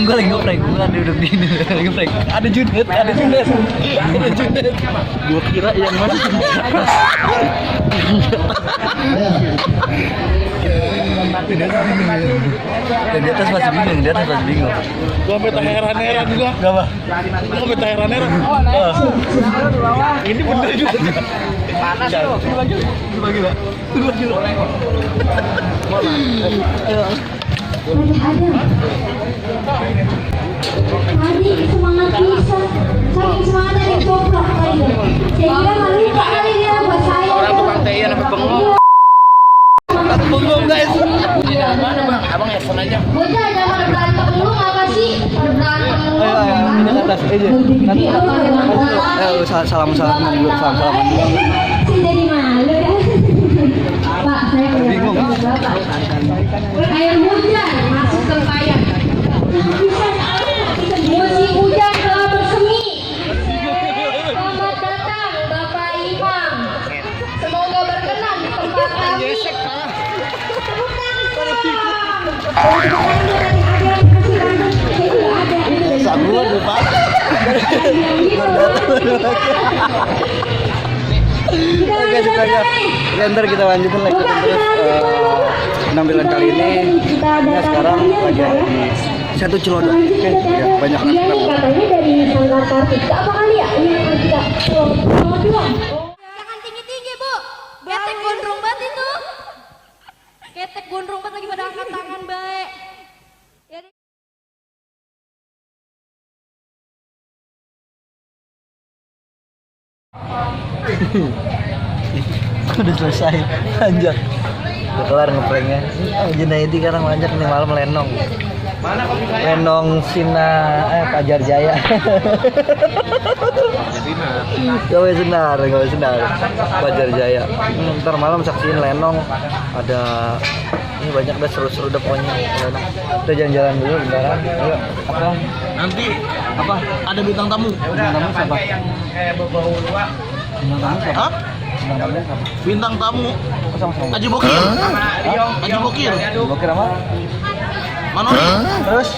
gue lagi ngeprank, gue lagi duduk di sini lagi ngeprank. Ada Junet. Gue kira yang mana? Dan di atas masih bingung, Gua sampai heran-heran juga. Gak apa? Gua sampai heran-heran. Ini bener juga. Panas tuh. Tunggu lagi lah. Tadi semangat bisa, saking semangat dari coplok kali ya. Saya kira nggak lupa kali dia buat saya. Orang tukang teh sampai bengong. Bengong guys. Mana bang? Abang handphone aja. Bocah jangan berantem dulu apa sih? Berantem dulu. Ini ke atas aja. Salam dulu. Si jadi malu ya. Pak, saya Bingung. air hujan masuk tempayan. Musim hujan telah bersemi. Selamat datang Bapak Imam. Semoga berkenan di tempat kami. Sabun lupa. Oke, sebenarnya ntar kita lanjutin lagi terus penampilan kali ini. Nah, sekarang lagi ada di satu Cilodok. Oke, ya, banyak anak-anak. Katanya dari Sanggar Kartika apa kali ya? Ini Kartika. Jangan tinggi-tinggi, Bu. Ketek gondrong banget itu. Ketek gondrong banget lagi pada angkat tangan baik. Ya, Udah selesai, anjak. Udah kelar ngepranknya. Junaidi sekarang banyak nih malam lenong. Lenong Pajar Jaya. Gawe senar. Pajar Jaya. Ntar malam saksiin lenong. Ada ini banyak dah seru-seru dah pokoknya lenong. Kita jalan-jalan dulu bentar. Ayo, apa? Nanti apa? Ada bintang tamu. Bintang tamu siapa? Bintang tamu siapa? Hah? Bintang tamu siapa? Bintang tamu. Oh, sama-sama. Haji Bokir. Haji Bokir. Bokir apa? Mana? Terus?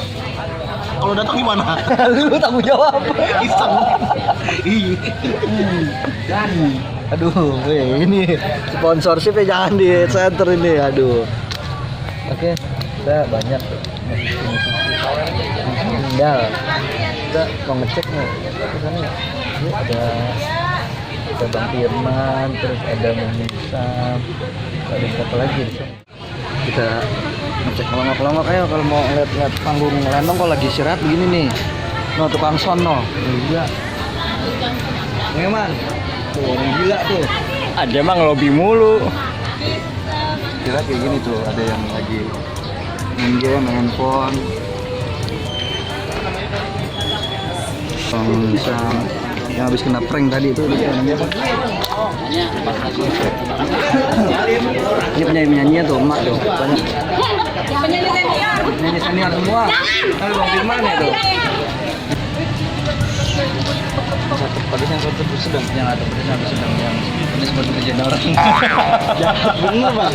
Kalau datang gimana? Lu tanggung jawab. Iseng. Iya. Aduh, ini sponsorship jangan di center ini, aduh. Oke, kita banyak tinggal. Kita mau ngecek nih. Ke sana ya. Ini ada Bang Firman, terus ada Munisa, ada siapa lagi di sana. Kita ngecek lama-lama kayak kalau mau lihat panggung lenong kalau lagi istirahat begini nih. No, tukang son no. Gila. Memang. Tuh, orang gila tuh. Ada emang lobby mulu. Kira kayak gini tuh, ada yang lagi main game, main handphone. Bisa yang habis kena prank tadi itu namanya apa? Ini penyanyi-penyanyinya tuh, emak tuh, banyak. Penyanyi senior semua. Ada Bang Firman ya tuh. Pedesnya satu sedang, yang ada pedesnya sedang, yang pedes buat kerjaan orang. Jahat bener bang.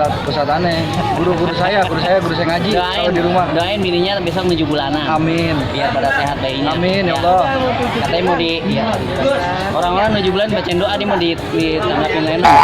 Ustadz aneh, guru saya ngaji kalau di rumah. Doain bininya besok 7 bulanan. Amin. Biar pada sehat bayinya. Amin ya Allah. Katanya mau orang-orang 7 bulan bacain doa dia mau ditanggapin lenong.